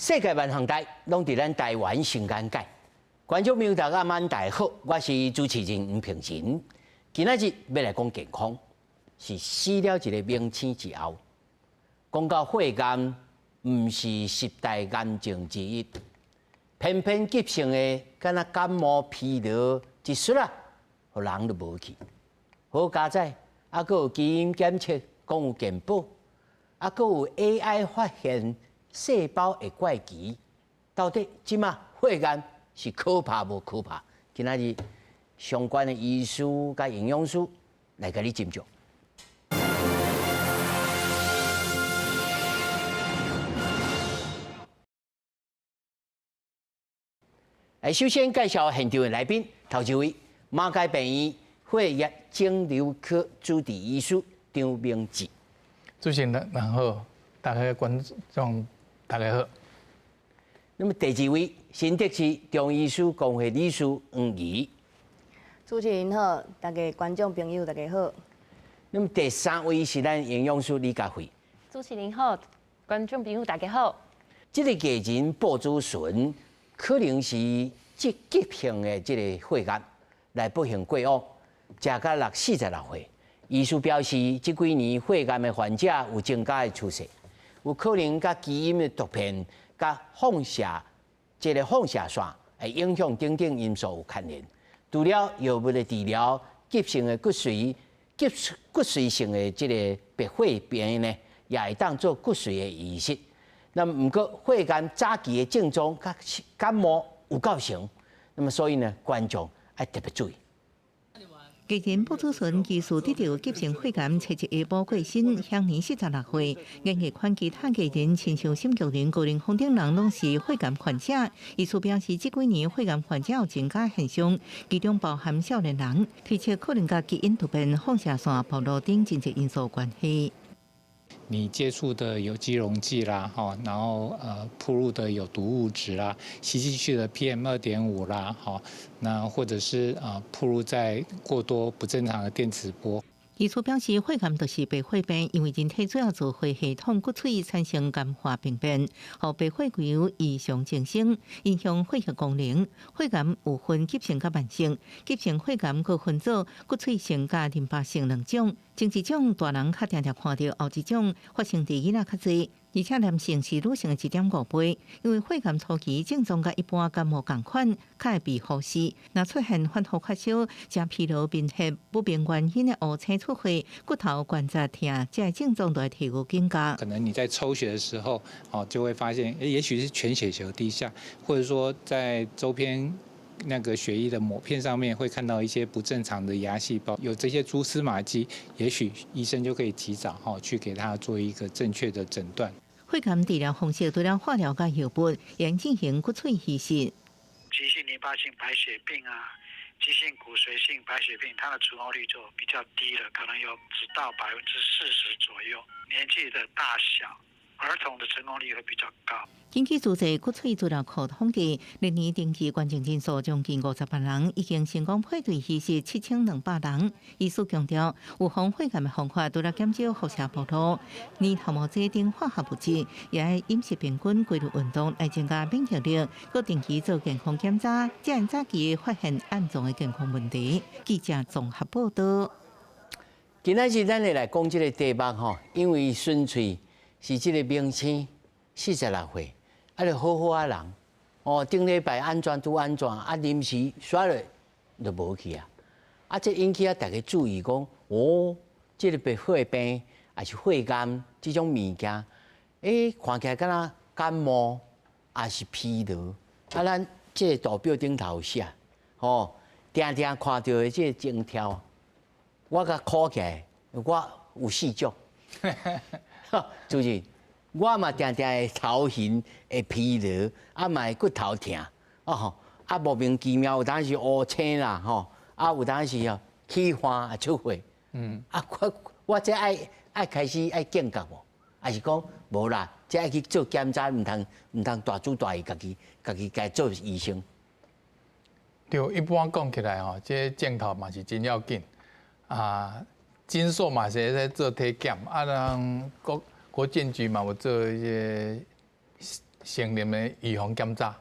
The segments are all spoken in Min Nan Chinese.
世界萬項代攏佇咱台灣新眼界。觀眾朋友大家晚大好，我是主持人吳平仁。今仔日欲來講健康，是死了一个明星之後，講到血癌，毋是十大癌症之一，偏偏急性的，敢若感冒疲勞一摔啊，予人就無去。好佳哉，啊，閣有基因檢測講有健保，啊，閣有 AI 發現細胞會怪奇，到底這馬血癌是可怕無可怕？今仔日相關的醫師佮營養師來共你斟酌。來，首先介紹現場的來賓，頭一位馬偕病院血液腫瘤科主治醫師張明志。主持人好，大家觀眾大家好。那麼第二位新竹市中醫師公會理事黃怡。主持人好，大家觀眾朋友大家好。那麼第三位是咱營養師李佳慧。主持人好，觀眾朋友大家好。這個藝人朴主淳可能是這急性的這个血癌來不幸過往，食甲六46歲。醫師表示，這幾年血癌的患者有增加的趨勢，有可能佮基因的突變、佮放射這个放射線會影響等等因素有關聯。除了藥物的治療，急性的骨髓急骨髓性的這个白血病呢，也會當做骨髓的移植。那麼，毋過血癌早期的症狀佮感冒有夠像，那麼所以呢，觀眾愛特別注意。藝人朴主淳疑似得著急性血癌，七日下晡過身，享年46歲。演藝圈其他藝人，親像沈玉琳、高凌風等人，攏是血癌患者。醫師表示，這幾年血癌患者有增加現象，其中包含少年人，推測可能佮基因突變、放射線暴露等真濟因素有關係。你接觸的有機溶劑啦，哈，然後曝露的有毒物質啦，吸進去的 PM 2.5啦，哈，那或者是啊曝露在過多不正常的電磁波。醫師表示，血癌就是白血病，因為人體主要做血系統骨髓產生癌化病變，予白血球異常增生，影響血液功能。血癌有分急性佮慢性，急性血癌閣分做骨髓性佮淋巴性兩種。前一種大人較定定看著，後一種發生佇囡仔較濟，而且男性是女性的1.5倍。因為血癌初期症狀佮一般感冒仝款，較會被忽視。若出現反覆發燒、誠疲勞、面黑、不明原因的烏青出血、骨頭關節疼，這个症狀都會提高警覺。可能你在抽血的時候，哦，就會發現，也許是全血球低下，或者說在周邊那個血液的抹片上面會看到一些不正常的芽細胞，有這些蛛絲馬跡，也許醫生就可以及早哈去給他做一個正確的診斷。血癌治療方式除了化療佮藥物，也進行骨髓移植。急性淋巴性白血病啊，急性骨髓性白血病，它的存活率就比較低了，可能有只到40%左右。年紀的大小，兒童的成功率會比較高。根據組織骨髓資料庫統計，歷年登記捐贈人數將近50萬人，已經成功配對移植7200人。醫師強調，預防血癌的方法除了減少輻射暴露、黏頭毛劑等化學物質，也愛飲食平均、規律運動來增加免疫力，閣定期做健康檢查，才會早期發現暗藏的健康問題。記者綜合報道。今仔日咱會來講這个題目吼，因為純粹是這个明星46歲。啊，就好好仔人，哦，頂禮拜按怎拄按怎，啊，臨時煞落就無去啊！啊，這引起啊大家注意講，哦，這个白血病抑是血癌這種物件，欸，看起來敢若感冒，抑是疲勞，啊，咱這个圖表頂頭寫，吼，定定看著的這个徵兆，我共考起來，我有四種，主持人。我嘛定定會頭暈、會疲勞，啊嘛會骨頭疼，哦吼，啊莫名其妙有當時烏青啦吼，啊有當時哦起汗啊出血，嗯，啊我我這愛愛開始愛警覺無，抑是講無啦，這愛去做檢查，毋通毋通大主大意，家己家己家做醫生。對，一般講起來吼，這症頭嘛是真要緊啊，診所嘛是會使做體檢，啊，人國國健局嘛有做一些成人的預防檢查。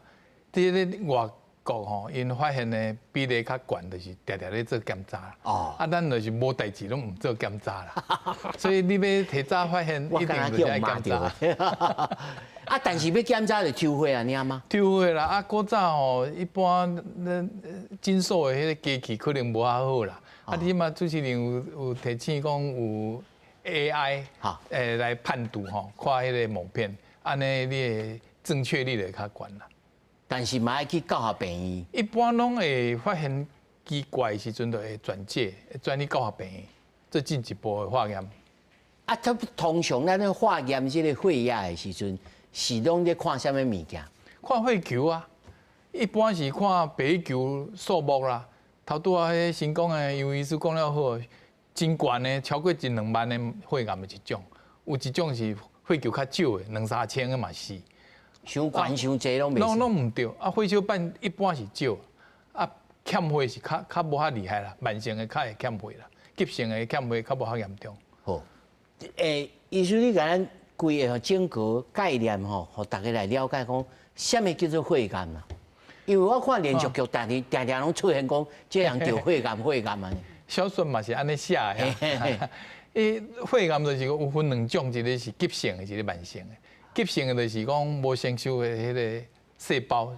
這个外國吼，𪜶發現的比例較懸，就是定定咧做檢查。啊，咱就是無代誌攏毋做檢查啦。所以你欲提早發現，一定就是愛檢查。啊，但是欲檢查就抽血啊，爾嗎？抽血啦，啊，古早吼，一般咱診所的彼個機器可能無遐好啦。啊，你這馬主持人有提醒講有 AI，來判讀吼，看彼個抹片，按呢你的正確率會較懸啦。但是嘛愛去教學病院。一般攏會發現奇怪的時陣，就會轉介轉去教學病院做進一步的化驗。啊，通常咱咧化驗這個血液的時陣，是攏咧看啥物物件？看血球啊，一般是看白血球數目啦。頭拄仔彼先講的楊醫師講了好，真懸的超過一兩萬的血癌的一種，有一種是血球較少的，兩三千的嘛是。傷懸傷濟攏袂。攏毋對，啊，血小板一般是少，啊，欠血是較無遐厲害啦，慢性的較會欠血啦，急性的欠血較無遐嚴重。好，醫師你共咱規个整個概念吼，予大家來了解講，啥物叫做血癌啊？因為我看連續劇，定定定定攏出現講，這人著血癌血癌啊。小說嘛是按呢寫的。伊血癌就是有分兩種，一個是急性的，一個慢性的。急性的就是講無成熟的彼个細胞，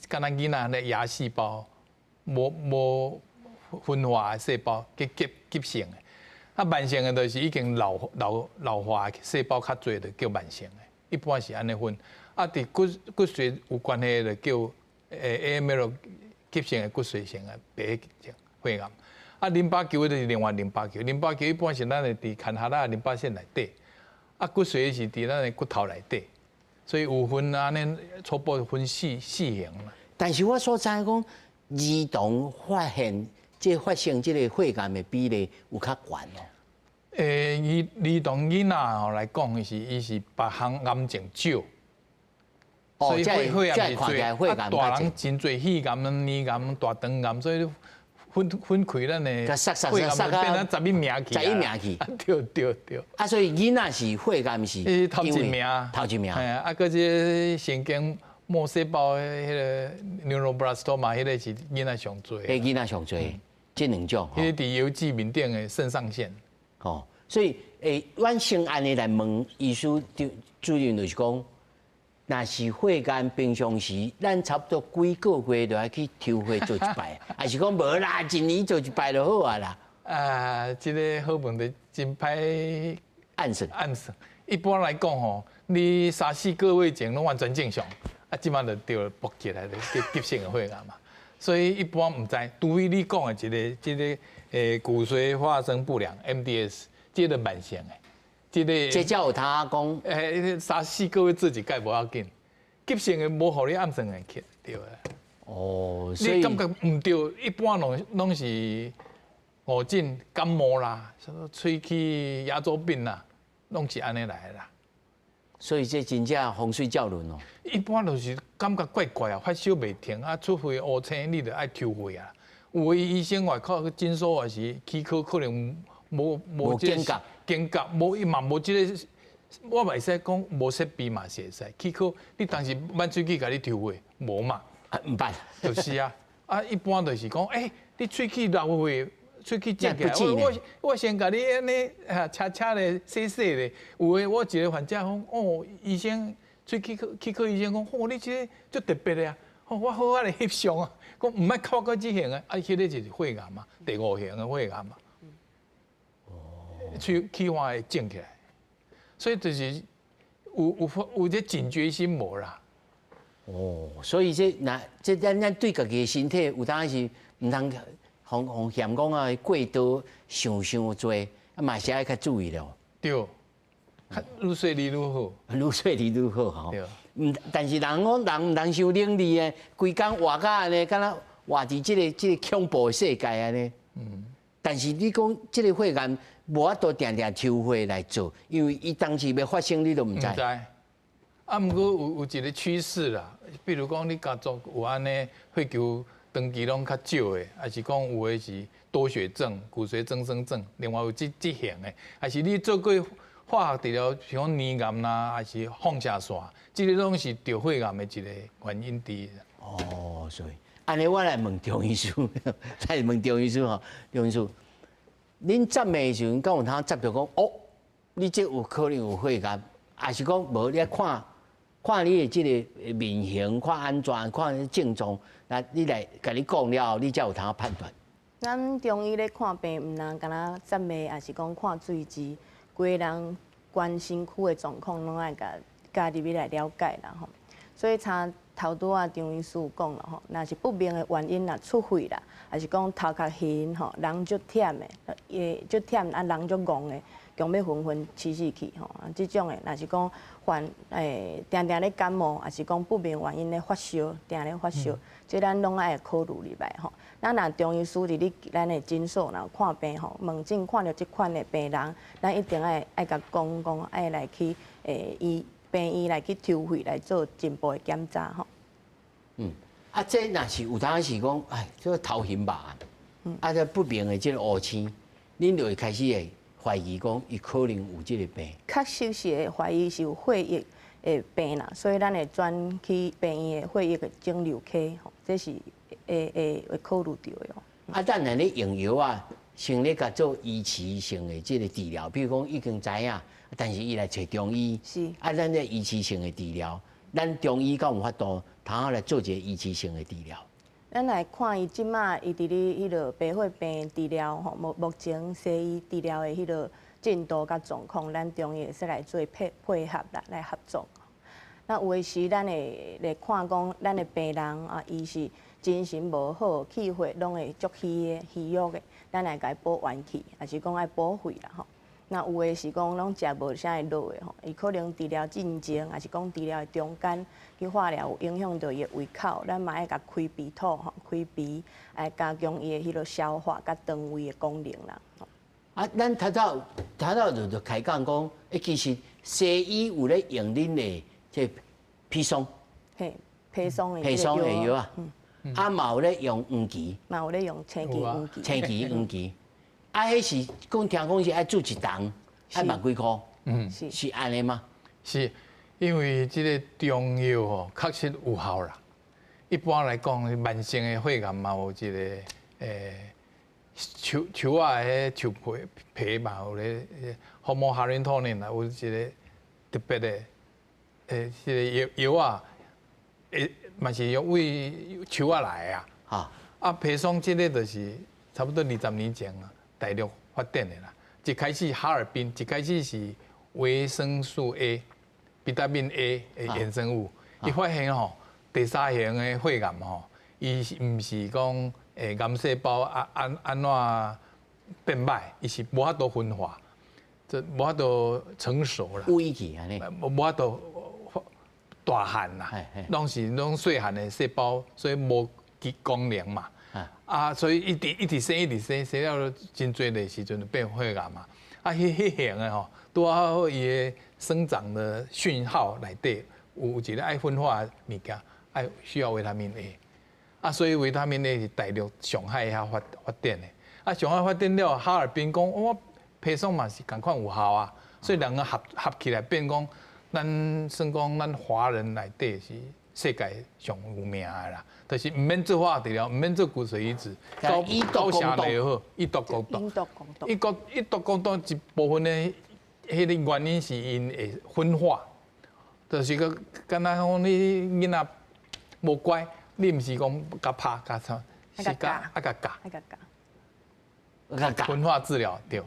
敢若囡仔的亞細胞，無分化的細胞，叫急性的。啊，慢性的就是已經老化的細胞較濟，就叫慢性的。一般是按呢分。啊，佇骨髓有關係的就叫AML 急性的骨髓性的白血症血癌。啊，淋巴球就是另外淋巴球，淋巴球一般是咱會佇牽下仔淋巴腺內底。啊，骨髓是佇咱的骨頭內底，所以有分按呢初步分四型啦。但是我所知講，兒童發現這發生這个血癌的比例有較懸哦。兒童囡仔吼來講，伊是別項癌症少，所以血癌是濟。啊，大人真濟肺癌、乳癌、大腸癌，所以分開咱的血癌變成十一名去。十一名去。對對對。啊，所以囡仔是血癌是頭一名。頭一名。嘿啊，啊，閣這個神經末細胞的彼个 neuroblastoma，彼個是囡仔上濟。彼囡仔上濟，這兩種。彼個佇腰子面頂的腎上腺。哦，所以阮先按呢來問醫師主任，就是講，若是血癌平常時，咱差不多幾個月就愛去抽血做一擺，還是講無啦，一年做一擺就好啊啦？啊，這个好問題，真歹按算。按算。一般來講吼，你三四個月前攏完全正常，啊，這馬就著爆起來，就急性的血癌嘛。所以一般毋知，除非你講的一個這个骨髓化生不良 MDS，這個慢性的，這个這才有通講，三四個月做一擺無要緊，急性的無予你按算會去，對啊。哦，所以你感覺毋對，一般攏是誤診感冒啦，啥物喙齒牙周病啦，攏是按呢來的啦。所以這真正風水照輪哦。一般就是感覺怪怪啊，發燒袂停啊，出血烏青，你就愛抽血啊。有的醫生外口去診所也是齒科，可能無警覺，警覺無伊嘛無這个，我嘛會使講無設備嘛是會使。齒科你當時挽喙齒共你抽血，無嘛？毋捌。就是啊，啊一般就是講，你喙齒流血，喙齒腫起來，我先共你按呢啊，車車咧，洗洗咧。有的我一個患者講，哦，醫生喙齒科醫生講，哦，你這个足特別的啊，哦，我好好來翕相啊，講毋愛哭過這型的，啊，彼个就是血癌嘛，第五型的血癌嘛。哦。喙齒會腫起來，所以就是有這警覺心無啦。哦，所以這若這咱對家己的身體有當時毋通予予嫌講啊過多想傷濟，啊嘛是愛較注意了。對，愈細膩愈好，愈細膩愈好吼。對。但是人講人毋通傷冷膩的，規工活甲按呢，敢若活佇這个恐怖的世界按呢。但是你講這个血癌無法度定定抽血來做，因為伊當時欲發生，你都毋知。毋知。啊，毋過有一個趨勢啦，比如講你家族有按呢血球長期攏較少的，還是講有的是多血症、骨髓增生症，另外有這型的，還是你做過化學治療，像講乳癌啦，還是放射線，這个攏是著血癌的一个原因之一。哦，所以，按呢我來問中醫師，來問中醫師吼，中醫師，恁診的時陣，敢有通接著講，哦，你這有可能有血癌，還是講無？你愛看看你的這个面型，看按怎，看症狀，那你來共你講了後，你才有通判斷。咱中醫咧看病，毋但干焦診脈，抑是講看水質，規个人關身軀的狀況，攏愛共加入去來了解啦吼。所以像頭拄仔張醫師有講啦吼，若是不明的原因若出血啦，抑是講頭殼眩吼，人足忝的，會足忝啊，人足戇的，強欲昏昏死死去吼，啊，這種的，若是講患定定咧感冒，抑是講不明原因咧發燒，定咧發燒，這咱攏愛考慮入來吼。咱若中醫師佇咧咱的診所若看病吼，門診看著這款的病人，咱一定愛愛共講講，愛來去醫病院來去抽血來做進步的檢查吼。嗯，啊，這若是有當時講，哎，這個頭暈吧，啊，這不明的這個烏青，恁就會開始會懷疑講，伊可能有這個病。確實是會懷疑是有血液的病啦，所以咱會轉去病院的血液的腫瘤科吼，這是會會會考慮著的哦。啊，咱若咧用藥啊，先咧共做維持性的這個治療，比如講已經知影，但是伊來揣中醫，啊，咱咧維持性的治療，咱中醫敢有法度通好來做一個維持性的治療？咱來看伊這馬伊佇咧彼个白血病治療吼，目目前西醫治療的彼个進度佮狀況，咱中醫會使來做配配合啦，來合作。那有的時咱會來看講，咱的病人啊，伊是精神無好，氣血攏會足虛的、虛弱的，咱來共伊補元氣，抑是講愛補血啦吼。那有的是講攏食無啥會落的吼，伊可能治療進前，抑是講治療的中間去化療有影響著伊的胃口，咱嘛愛共開脾土吼，開脾，來加強伊的彼个消化佮腸胃的功能啦。啊，咱頭頭頭頭就就開講講，欸，其實西醫有咧用恁的這砒霜，嘿，砒霜的砒霜的藥啊，啊嘛有咧用黃芪，嘛有咧用青芪、黃芪，青芪、黃芪。啊，彼是講聽講是愛注一筒，愛萬幾箍，是是按呢嗎？是，因為這个中藥吼確實有效啦。一般來講，慢性的血癌嘛有一个樹樹仔的樹皮皮嘛有咧，homoharringtonine 啦，有一个特別的這个藥藥仔，嘛是用為樹仔來的啊。啊，砒霜這个就是差不多20年前啊，大陸發展的啦。一開始哈爾濱一開始是維生素 A、維他命 A 的衍生物，伊發現吼第三型的血癌吼，伊毋是講癌細胞按按按怎變歹，伊是無法度分化，這無法度成熟啦。萎去按呢。無無法度大漢啦，攏是攏細漢的細胞，所以無功能嘛。啊，所以一直一直生，一直生，生了真濟的時陣就變血癌嘛。啊，彼彼型的吼，拄好伊的生長的訊號內底有一个愛分化的物件，愛需要維他命 A。啊，所以維他命 A 是大陸上海遐發發展的。啊，上海發展了，哈爾濱講，我砒霜嘛是仝款有效啊，所以兩个合合起來變講，咱算講咱華人內底是世界上有名的啦，就是毋免做化治療，毋免做骨髓移植，高高啥就好，以毒攻毒，以毒攻毒，以毒以毒攻毒一部分的彼个原因是𪜶會分化，就是個敢若講你囡仔無乖，你毋是講共拍共創，是共愛共教，愛共教，共教分化治療對。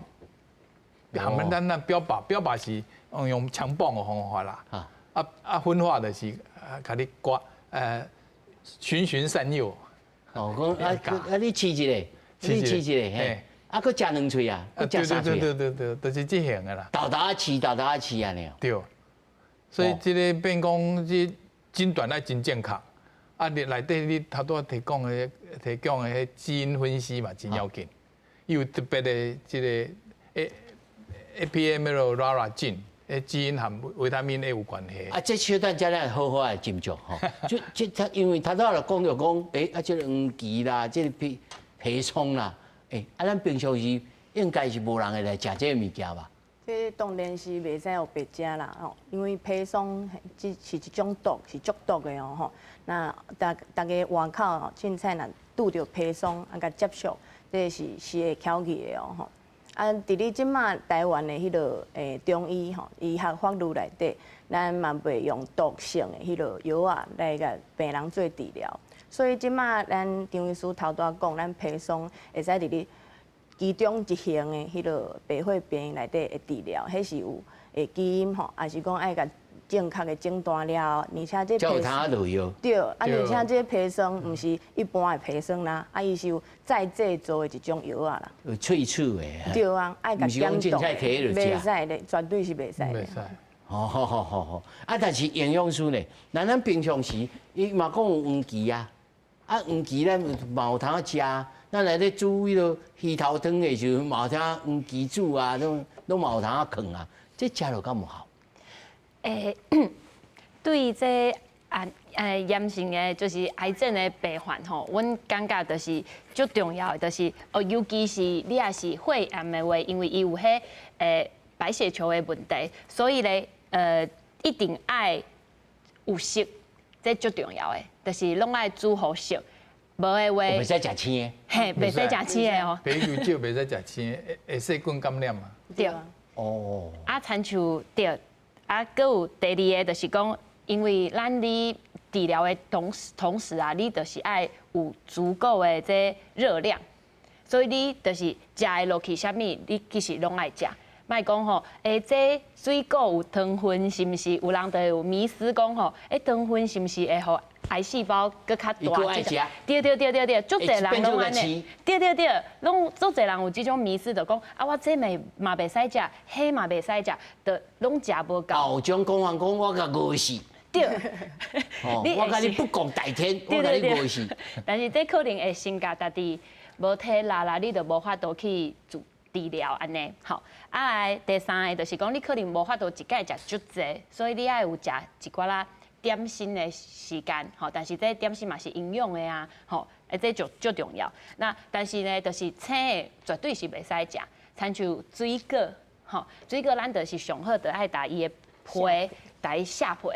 含咱咱標靶標靶是用強棒的方法啦，啊啊分化就是啊，共你刮循循善誘。哦，講啊啊你試一下，你試一下嘿，啊閣食兩喙啊，閣食三喙。對對對對對，就是這型的啦。沓沓仔試，沓沓仔試按呢。對，所以這个變講這診斷愛真正確，啊你內底你頭拄仔提講的提講的彼基因分析嘛真要緊，伊有特別的這个 APML RARA 基因，基因和維他命 A 有關係。啊，這小等遮咱好好來斟酌吼。就這他因為頭拄仔就講著講，啊，這個黃芪啦，這個砒砒霜啦，啊，咱平常時應該是無人會來食這个物件吧？這當然是袂使予白食啦吼，因為砒霜這是一種毒，是足毒的哦吼。那逐逐家外口凊彩若拄著砒霜啊，共接觸，這是會翘去的哦吼。啊，佇咧這馬台灣的彼个中醫吼，醫學法律內底，咱嘛袂用毒性的彼个藥仔來共病人做治療。所以這馬咱張醫師頭拄仔講，咱砒霜會使佇咧其中一型的彼个白血病內底的治療，彼是有基因吼，抑是講愛共正確的診斷了後，而且這砒霜，對，啊，而且這砒霜毋是一般的砒霜啦，啊，伊是有再製造的一種藥仔啦，有萃取的，對啊，愛共檢度，袂使的，絕對是袂使的。袂使。好好好好好，啊，但是營養師呢，咱平常時伊嘛講有黃芪啊，啊黃芪咱嘛有通食。咱來咧煮彼个魚頭湯的時陣，嘛有聽黃芪煮啊，攏攏嘛有通囥啊，這食落敢有效？對這啊炎性的，就是癌症的病患吼，阮感覺就是足重要的，就是哦，尤其是你若是血癌的話，因為伊有彼白血球的問題，所以咧一定愛有色，這足重要的，就是攏愛煮予熟。無的話，袂使食青的，嘿，袂使食青的哦。白血球少袂使食青的，會細菌感染嘛。對。哦。啊，親像對，啊，閣有第二個就是講，因為咱你治療的同時啊，你就是愛有足夠的這熱量，所以你就是食會落去啥物，你其實攏愛食。莫講吼，這水果有糖分，是毋是？有人就會有迷思講吼，糖分是毋是會予癌細胞閣較大？對對對對對，足濟人攏按呢。對對對，攏足濟人有這種迷思，就講啊，我這物嘛袂使食，彼嘛袂使食，就攏食無夠。有種講法講，我共餓死。對。我共你不共戴天，我共你餓死。但是這可能會先共家己無體力啦，你就無法度去做治療按呢，好，啊來第三个就是講，你可能無法度一擺食足濟，所以你愛有食一寡仔點心的時間，吼，但是這點心嘛是營養的啊，吼，這就足重要。那但是呢，就是青的絕對是袂使食，親像水果，吼，水果咱就是上好就愛共伊的皮，共伊削皮，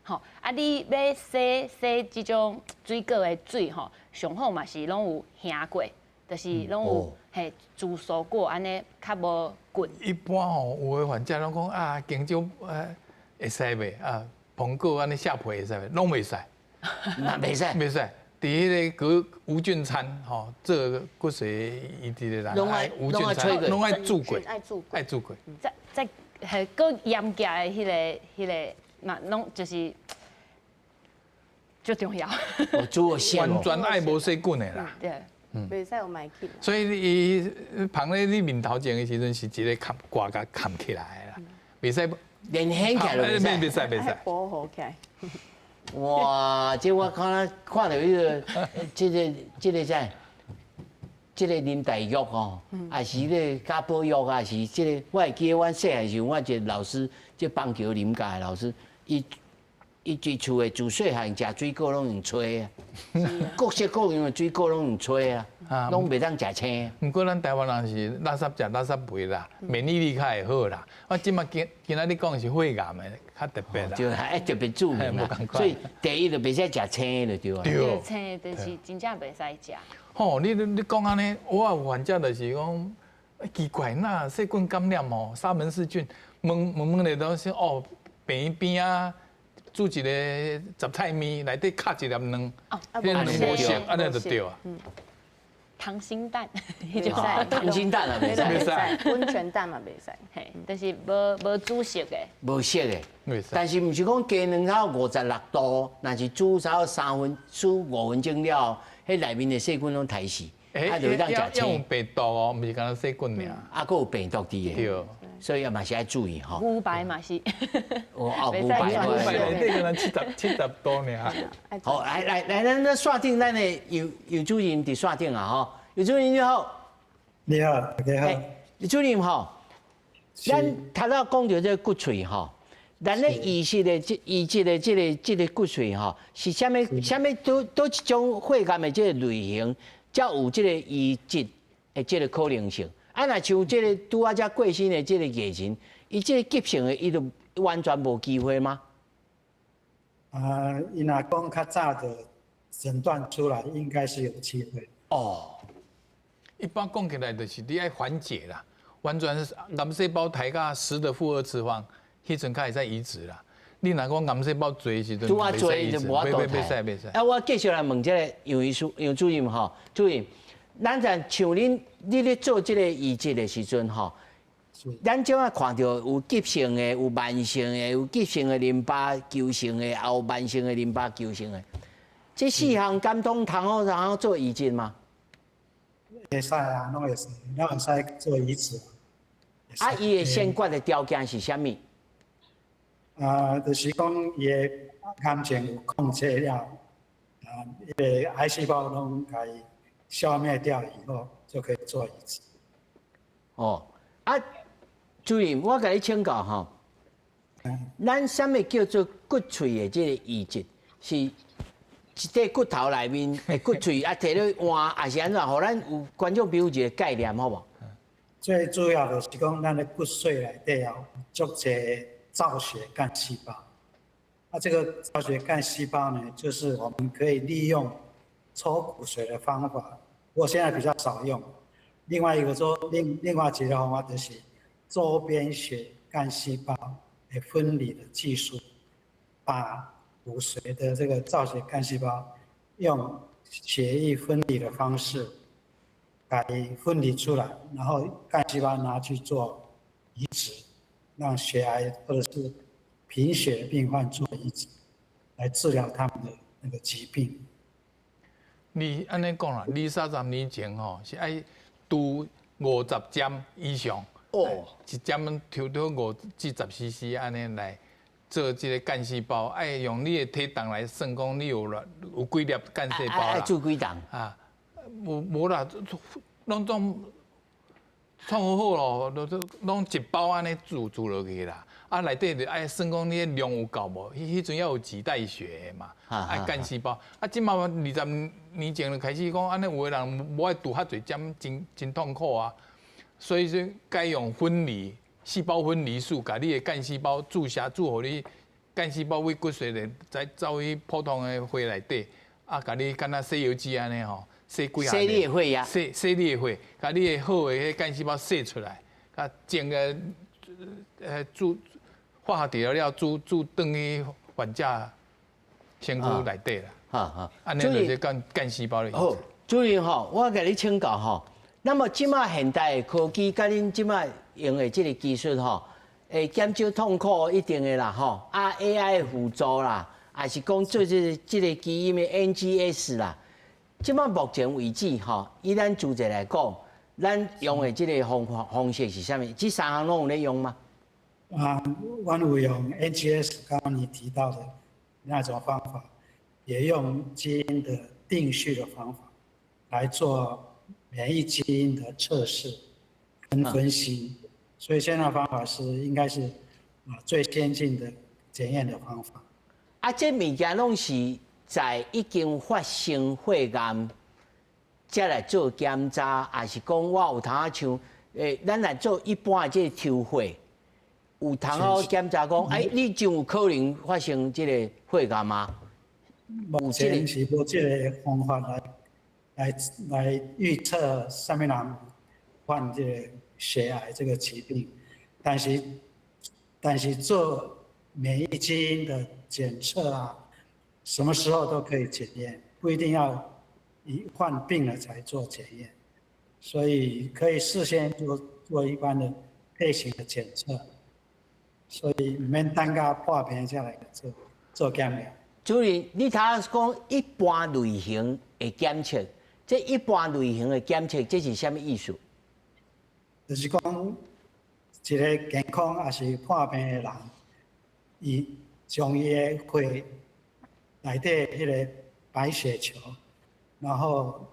吼，啊，你欲洗洗這種水果的水吼，上好嘛是攏有烘過。就是攏有嘿煮熟過，按呢較無菌。一般吼，有的患者攏講啊，香蕉會使袂啊？蘋果按呢削皮會使袂？攏袂使。嘛袂使。袂使。佇彼个無無菌餐吼，做骨髓移植的人愛無菌餐，攏愛煮過，愛煮過，愛煮過。再嘿，閣嚴格的彼个嘛，攏就是足重要。完全愛無細菌的啦。對。袂使有霾去。所以伊捧咧你面頭前的時陣，是一个蓋蓋共蓋起來的啦，袂使連掀起來都袂使，袂使袂使。保護起來。哇！這我看看著彼个，這個啥？這個林黛玉吼，抑是彼個賈寶玉啊，是這个，我會記得阮細漢時，我一个老師，這板橋林家的老師，伊佇厝的自細漢食水果攏用炊啊，各式各樣的水果攏用炊啊，攏袂當食青。毋過咱台灣人是垃圾食垃圾肥啦，免疫力較會好啦。我這馬今今仔日講是血癌的較特別啦，就愛特別注明啦。所以第一就袂使食青的就對啊。對，青的就是真正袂使食。吼，你講按呢，我有患者就是講奇怪，那細菌感染吼，沙門氏菌，問問問咧都是哦，病院邊仔。煮一个雜菜麵，內底敲一粒卵，彼卵無熟，按呢就對啊。溏心蛋，溏心蛋啊，袂使，袂使，溫泉蛋嘛袂使，嘿，就是無煮熟的，無熟的，但是毋是講雞卵頭56度，若是煮差不多3分，煮5分鐘了，彼內面的細菌攏刣死，啊，就會當食青。有病毒哦，毋是干焦細菌爾。啊，閣有病毒佇的。對。所以嘛是愛注意吼。牛排嘛是。哦，牛排，牛排內底敢若70度爾。好，來來來，咱線頂咱的尤尤主任佇線頂啊吼，尤主任你好。你好，大家好。尤主任吼，咱頭仔講著這个骨髓吼，咱咧移植的這个骨髓吼，是啥物啥物佗一種血癌的這个類型，才有這个移植的這个可能性。啊，若像這个拄仔才過身的這个藝人，伊這个急性的，伊就完全無機會嗎？啊，伊若講較早的診斷出來，應該是有機會。哦，一般講起來就是你愛緩解啦，完全癌細胞抬到10的負2次方，彼陣較會使移植啦。你若講癌細胞濟時陣，拄仔濟就無法度。袂使袂使。啊，我繼續來問這个楊醫師、楊主任吼，主任，咱像恁你咧做這个移植的時陣吼，咱這擺看著有急性的、有慢性的、有急性的淋巴球性的，也有慢性的淋巴球性的。這四項敢通通好通好做移植嗎？會使啊，攏會使，攏會使做移植。啊，伊的先決的條件是啥物？啊，就是講伊的癌症有控制了，啊，伊个癌細胞攏共伊消滅掉以後，就可以做移植。哦，啊，主任，我共你請教吼，咱啥物叫做骨髓的這个移植？是一塊骨頭內面的骨髓啊，提咧換，還是按怎？予咱有觀眾朋友一个概念，好無？最主要就是講，咱的骨髓內底啊，有足濟造血幹細胞。啊，這個造血幹細胞呢，就是我們可以利用抽骨髓的方法，不過現在比較少用。另外一個說，另外一個方法就是周邊血幹細胞的分離的技術，把骨髓的這個造血幹細胞用血液分離的方式，給分離出來，然後幹細胞拿去做移植，讓血癌或者是貧血病患做移植，來治療他們的那個疾病。你按呢講啦，二三十年前吼是愛注50針以上，一針抽到5至10 cc 按呢來做這个幹細胞，愛用你的體重來算，講你有偌有幾粒幹細胞啦。愛注幾重？啊，無無啦，攏總創好好咯，都攏一包按呢注注落去啦。啊，內底就愛算講你的量有夠無？彼陣猶有臍帶血的嘛，愛幹細胞。啊，這馬20年前就開始講，按呢有的人無愛注較濟針，真真痛苦啊。所以說，改用分離細胞分離術，共你的幹細胞注射注予你幹細胞佇骨髓咧，再走去普通的血內底，啊，共你敢若洗油機按呢吼，洗幾下。洗你的血壓。洗洗你的血，共你的好的彼幹細胞洗出來，共種个注化學治療了，注注轉去患者身軀內底啦。按呢就是幹細胞的。好，主任吼，我共你請教吼。那麼這馬現代的科技，佮恁這馬用的這个技術吼，會減少痛苦一定的啦吼。啊，AI 的輔助啦，還是講做這个基因的 NGS 啦。這馬目前為止吼，以咱主席來講，咱用的這个方法方式是啥物？這三項攏有咧用嗎？啊，阮有用 NGS，剛剛你提到的那種方法，也用基因的定序的方法來做免疫基因的測試跟分析，所以現在方法是應該是啊最先進的檢驗的方法。啊，這物件攏是在已經發生血癌，才來做檢查，還是講我有通仔像，咱來做一般的這个抽血，有通好檢查講，欸，你就有可能發生這個血癌嗎？目前是無這个方法來預測啥物人患這個血癌這個疾病，但是做免疫基因的檢測啊，什麼時候都可以檢驗，不一定要一患病了才做檢驗，所以可以事先做做一般的配型的檢測，所以毋免等到破病才來做做檢驗。主任，你頭仔講一般類型的檢測，這一般類型的檢測，這是啥物意思？就是講一個健康抑是破病的人，伊將伊的血內底彼个白血球，然後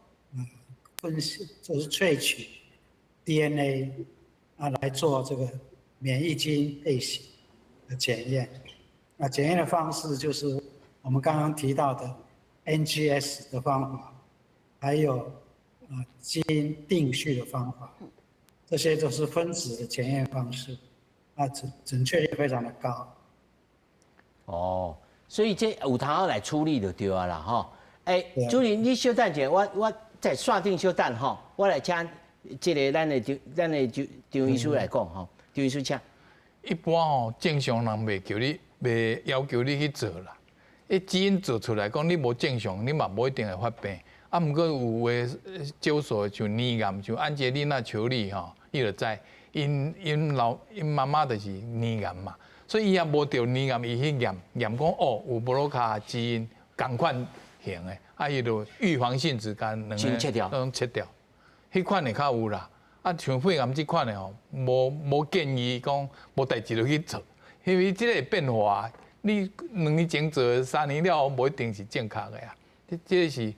分析就是萃取 DNA 啊來做這個免疫基因配型的檢驗。那檢驗的方式就是我們剛剛提到的 NGS 的方法，還有基因定序的方法，這這些都是分子的檢驗方式，啊，準確率非常的高。哦，所以這有通來處理就對啊啦，吼。欸，主任，你稍等一下，我在線頂稍等吼，我來請這个咱的張醫師來講吼，張醫師請。一般吼，正常人袂叫你，袂要求你去做啦。伊基因做出來講，你無正常，你嘛無一定會發病。啊，毋過有的少數像乳癌，像安潔莉娜裘莉吼，你就知，𪜶老𪜶媽媽就是乳癌嘛，所以伊也無著乳癌，伊去驗驗講哦，有布魯卡基因仝款型的，啊，伊就預防性質共兩个攏切掉，彼款會較有啦。啊，像肺癌這款的吼，無建議講無代誌就去做，因為這個會變化。你2年前做，3年了後無一定是正確的啊。這個是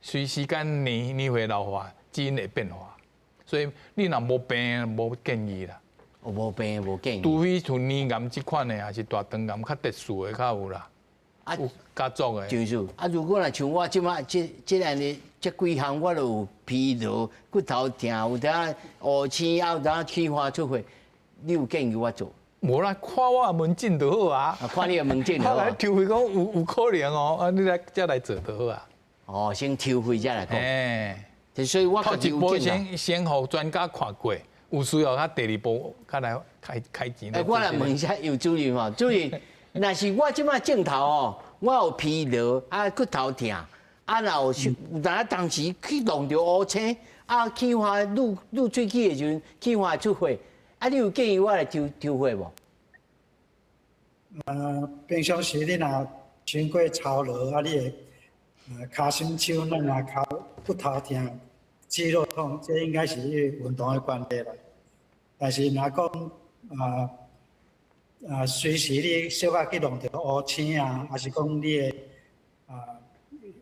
隨時間年歲老化，基因會變化，所以你若無病，無建議啦。無病無建議。除非像乳癌這款的，還是大腸癌較特殊的較有啦。啊，有家族的。就是啊，如果若像我這擺這按呢，這幾項我都有疲勞、骨頭疼，有當烏青，啊有當氣化出血，你有建議我做？無啦，看我的門診就好啊。看你的門診。我來抽血講有可能哦，啊，你來才來做就好啊。哦，先抽血才來講。欸，所以我頭一步先予專家看過，有需要較第二步較來開錢。欸，我來問一下尤主任吼，主任，若是我這擺鏡頭哦，我有疲勞啊，骨頭疼，啊，若有有當當時去弄著烏青，啊，氣化滷喙齒的時陣，氣化出血，啊，你有建議我來抽血無？平常時你若傷過操勞啊，你會跤心手軟啊，跤骨頭疼、肌肉痛，這應該是因為運動的關係啦。但是若講隨時你小可去弄著烏青啊，還是講你的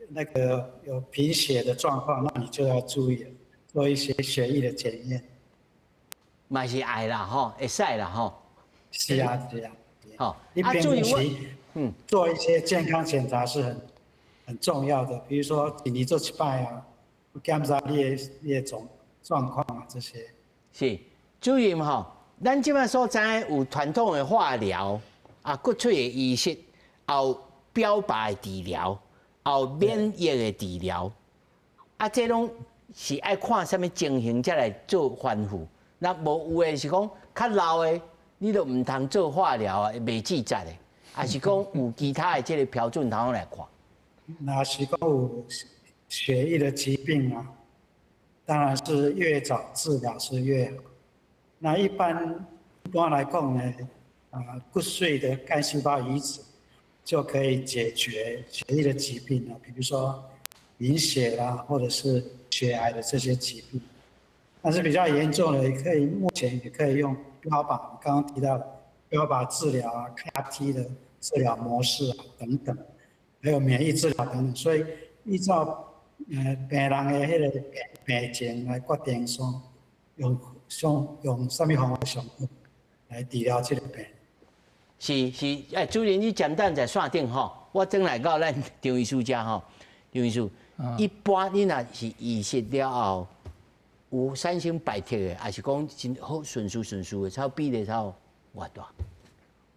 那個有貧血的狀況，那你就要注意了，做一些血液的檢驗。嘛是愛啦吼，會使啦吼。是啊，是啊。好，你平常時做一些健康檢查是很重要的，比如說一年做一擺啊，檢查你的狀況啊這些。是，主任吼，咱這擺所知有傳統的化療啊，骨髓的移植，也有標靶的治療，也有免疫的治療，啊，這攏是愛看啥物情形才來做吩咐。那無有的是講較老的，你都毋通做化療啊，袂記載的，還是講有其他的這個標準通來看？那是講有血液的疾病啊，當然是越早治療是越好。那一般來講呢，啊，骨髓的幹細胞移植就可以解決血液的疾病了，比如說貧血啦，或者是血癌的這些疾病。但是比較嚴重的，也可以目前也可以用標靶，剛剛提到的標靶治療啊、CAR-T 的治療模式啊等等，還有免疫治療等等。所以依照病人的彼个病情來決定說用啥物方法上好來治療這個病。是是，哎，主任，你簡單在線頂吼，我轉來到咱張醫師遮吼，張醫師，一般你若是移植了後有產生排斥的，還是講真好順序順序的，差比例差偌大？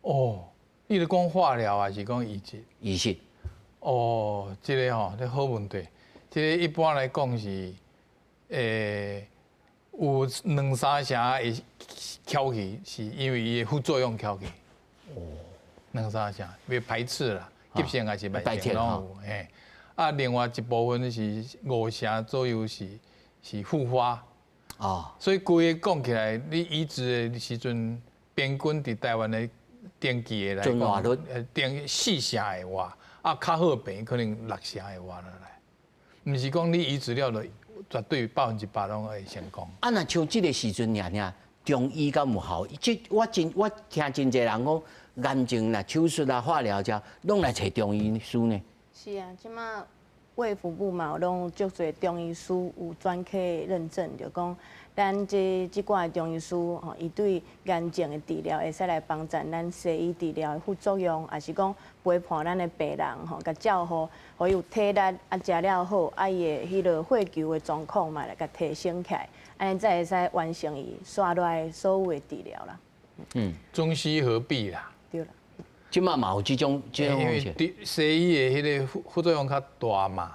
哦，你咧講化療還是講移植？移植。哦，這个吼，這好問題。這个一般來講是，有兩三成會翹去，是因為伊的副作用翹去。哦，兩三成會排斥啦，急性還是慢性攏有。嘿，啊，另外一部分是五成左右是復發。哦，所以規个講起來，你移植的時陣，平均佇台灣的登記的來講，登四成會活，啊，較好病可能六成會活落來。毋是講你移植了就絕對100%攏會成功。啊，若像這个時陣爾爾，中醫敢有效？這我聽真濟人講，癌症啦、手術啦、化療遮，攏來揣中醫師呢。是啊，這馬衛福部嘛，攏足濟中醫師有專科認證，就講咱這這寡的中醫師吼，伊對癌症的治療會使來幫助咱西醫治療的副作用，抑是講陪伴咱的病人吼，共照顧，予伊有體力啊，食了好，啊伊的彼个血球的狀況嘛來共提升起來，按呢才會使完成伊紲落來所有的治療啦。中西合璧啦。對啦。這馬嘛有這種這種因為西醫的彼个副作用較大嘛，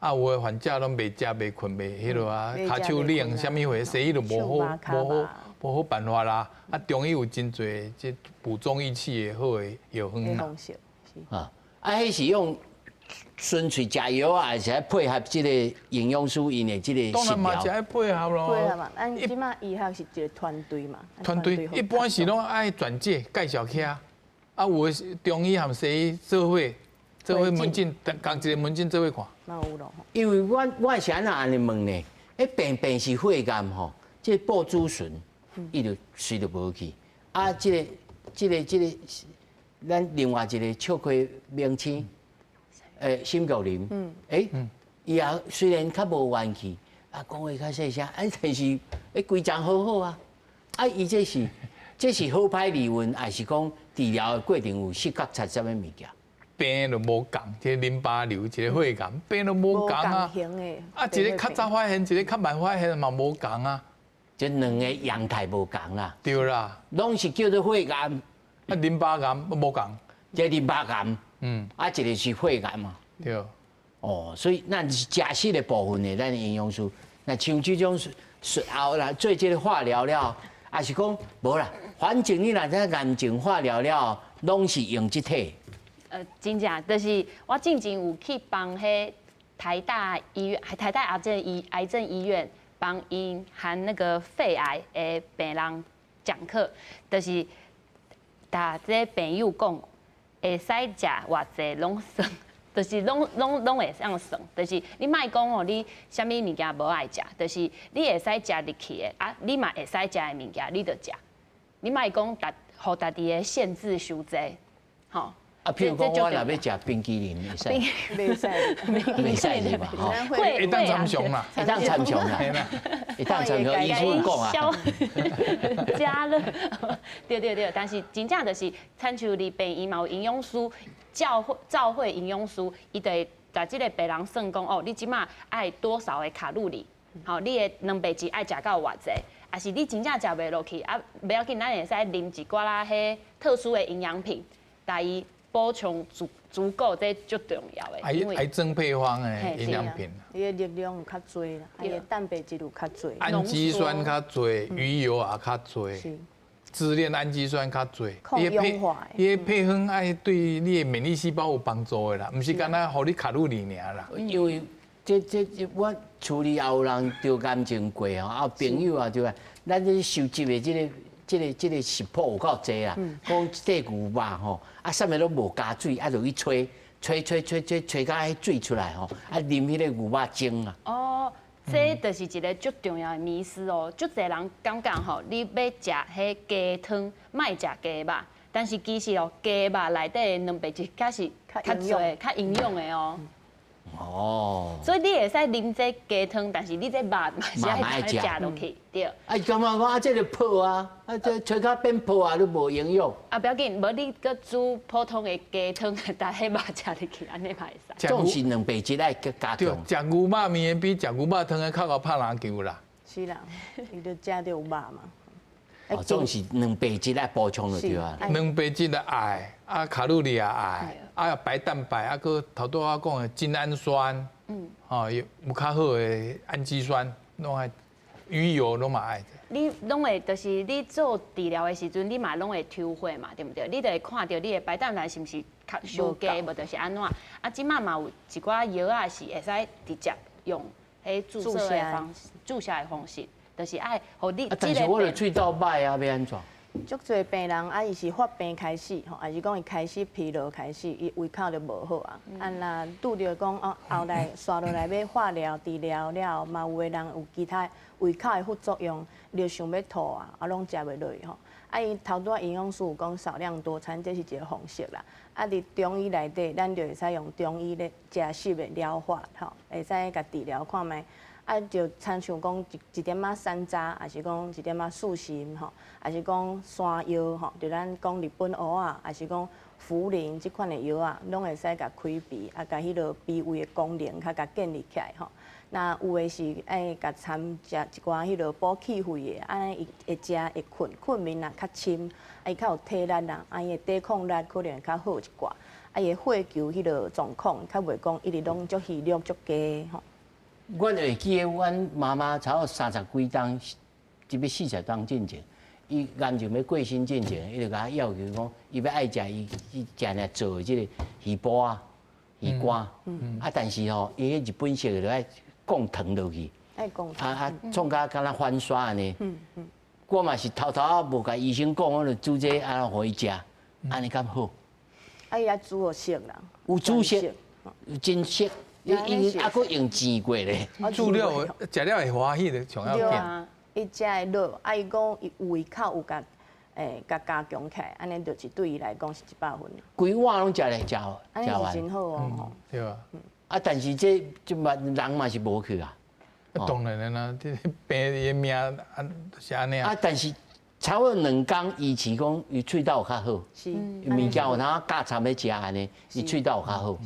啊有的患者攏袂食袂睏袂彼落啊，跤手冷啥物貨，西醫就無好無好無好辦法啦。啊，中醫有真濟這補中益氣的好的藥方啦。啊，啊，彼是用純粹食藥啊，還是愛配合這個營養師𪜶的這個當然嘛，是愛配合咯。配合嘛，咱這馬醫學是一個團隊嘛。團隊一般是攏愛轉介介紹起啊。啊，有的中醫和西醫做伙，做伙門診，仝一個門診做伙看。嘛有咯。因為我是按怎按呢問呢？彼病病是血癌吼，這個布主醇，伊就隨就無去。啊，這個、這個、這個，咱另外一個笑氣明星，沈玉琳，欸，伊也雖然較無元氣，啊，講話較細聲，啊，但是欸，規場好好啊。啊，伊這是這是好歹離運，還是講治療的過程有失覺察啥物物件？病就無仝，一個淋巴瘤，一個血癌，病都無仝啊。啊，一個較早發現，一個較慢發現嘛無仝啊。這兩個樣態無仝啦。對啦。攏是叫做血癌。啊，淋巴癌無仝。這淋巴癌。啊，一個是血癌嘛。對。哦，所以咱是食食的部分的，咱營養師，那像這種術後啦，做這個化療了，抑是講無啦，反正你若這癌症化療了，攏是用這體。真正就是我進前有去幫彼台大醫院、台大癌症醫院幫𪜶含那個肺癌的病人講課，就是共這病友講，會使食偌濟攏算，就是攏會當算，就是你莫講哦，你啥物物件無愛食，就是你會使食入去的，啊，你嘛會使食的物件，你就食，你莫講家予家己的限制傷濟，吼。啊，譬如講，我若欲食冰淇淋，會使？袂使，袂使是吧？吼，會當參詳啦，會當參詳啦，會當參詳，醫生講啊。加熱，對對對，但是真正就是，親像佇病院嘛有營養師，照會營養師，伊就會共這個病人算講，哦，你這馬愛多少的卡路里？吼，你的蛋白質愛食到偌濟？抑是你真正食袂落去，啊，袂要緊，咱會使啉一寡啦，彼特殊的營養品，共伊補充足夠，這足重要的。癌症配方的營養品。伊的熱量有較濟啦，伊的蛋白質有較濟。氨基酸較濟，魚油也較濟，支鏈氨基酸較濟。抗氧化。伊的配方愛對你的免疫細胞有幫助的啦，毋是干焦予你卡路里爾啦。因為這我厝裡也有人得癌症過吼，啊朋友啊對吧？咱這收集的這個食譜有夠濟啊，講這牛肉吼，啊，啥物攏無加水，啊，就去炊，炊炊炊炊炊到彼水出來吼，啊，啉彼個牛肉精啊。哦，這就是一個足重要的迷思哦，足濟人感覺吼，你欲食彼雞湯，莫食雞肉，但是其實哦，雞肉內底的蛋白質較是較濟、較營養的哦。哦，所以你會使啉這雞湯，但是你這肉嘛是愛食落去，對。啊，感覺講啊，這個泡啊，啊，這炊甲變泡啊，都無營養。啊，不要緊，無你閣煮普通的雞湯，但彼肉食入去，按呢嘛會使。總是蛋白質愛加強。對，食牛肉麵比食牛肉湯的較會拍籃球啦。是啦，伊就食著有肉嘛。哦，總是蛋白質愛補充就對啊。蛋白質的愛，啊卡路里也愛，啊白蛋白，啊閣頭拄仔講的精氨酸，哦有較好的氨基酸，攏愛，魚油攏嘛愛。你攏會，就是你做治療的時陣，你嘛攏會抽血嘛，對毋對？你就會看著你的白蛋白是毋是較傷低，無就是按怎？啊，這馬嘛有一寡藥仔是會使直接用彼注射的方式，注射的方式。就是愛予你。但是我的喙斗䆀啊，欲按怎？足濟病人啊，伊是發病開始吼，抑是講伊開始疲勞開始，伊胃口就無好啊。啊，若拄著講哦，後來紲落來欲化療治療了後，嘛有的人有其他胃口的副作用，就想欲吐啊，啊，攏食袂落去吼。啊，伊頭拄仔營養師有講少量多餐，這是一個方式啦。啊，佇中醫內底，咱就會使用中醫咧食食的療法吼，會使共治療看覓。啊，就親像講一點仔山楂，抑是講一點仔四神吼，抑是講山藥吼，就咱講日本烏仔，抑是講茯苓這款的藥仔，攏會使共開鼻，啊，共彼個脾胃的功能較共建立起來吼。那有的是愛共摻食一寡彼個補氣血的，按呢伊會食會睏，睏眠若較深，啊伊較有體力啦，啊伊的抵抗力可能會較好一寡，啊伊的血球彼個狀況較袂講一直攏足虛弱足低吼。我會記得阮媽媽差不多30幾冬，這欲40冬進前，伊癌症欲過身進前，伊就共我要求講，伊欲愛食伊伊食爾做的這個魚脯仔、魚乾，啊，但是吼，伊彼日本式的就愛降糖落去，愛降糖，啊啊，創甲敢若翻沙按呢。我嘛是偷偷仔無共醫生講，我就煮這個啊，予伊食，按呢敢好。啊，伊愛煮予熟啦。有煮熟，真熟，伊伊猶閣用煎過咧。煮了食了會歡喜的，上要緊。伊食會落，啊，伊講伊胃口有共欸，共加強起來，按呢就是對伊來講是100分。規碗攏食咧，食按呢是真好哦。對啊。啊，但是這這嘛人嘛是無去啊。當然啦，這病的命啊是按呢啊。啊，但是差不多2工，伊是講伊喙斗有較好。物件有通加摻咧食按呢，伊喙斗有較好。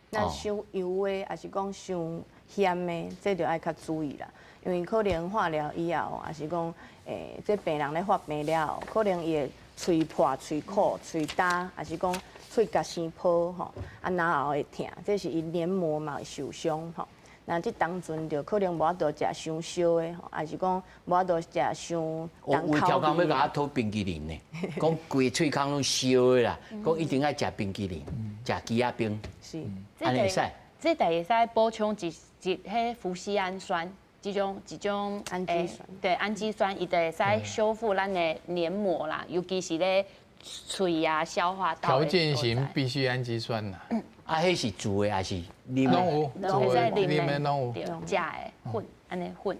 那傷油的，抑是講傷鹹的，這就愛較注意啦。因為可能化療以後，抑是講欸，這病人咧發病了後，可能伊會喙破、喙苦、喙焦，抑是講喙角生泡吼，啊，嚨喉會疼，這是伊黏膜嘛會受傷吼。那這當陣就可能無法度食傷燒的吼，抑是講無法度食傷重口味。有條工欲共我討冰淇淋呢，講規喙空攏燒的啦，講一定愛食冰淇淋，食枝仔冰。是，按呢會使。這就會使補充一一彼麩醯胺酸，這種一種氨基酸。對，氨基酸，伊就會使修復咱的黏膜啦，尤其是咧喙啊、消化道。條件型必需氨基酸啦。啊，彼是煮的抑是啉的？攏有，攏會使啉的，攏有。對，食的粉，按呢粉。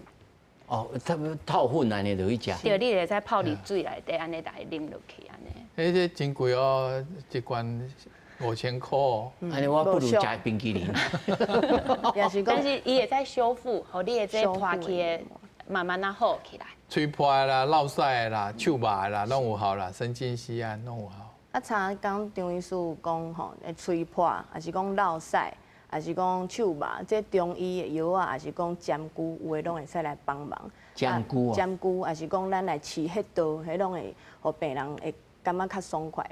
哦，他泡粉按呢落去食。對，你會使泡佇水內底，按呢來啉落去按呢。彼這真貴哦，一罐5000箍哦。按呢我不如食冰淇淋。但是伊會使修復，予你的這破去的慢慢仔好起來。喙破啦、落屎啦、手肉啦，攏有效啦，神經酰胺攏有效。啊，像剛張醫師有講吼，喙破，抑是講落屎，抑是講手肉，這中醫的藥仔，抑是講針灸，有的攏會使來幫忙。針灸啊？針灸，抑是講咱來刺穴道，彼攏會予病人會感覺較爽快。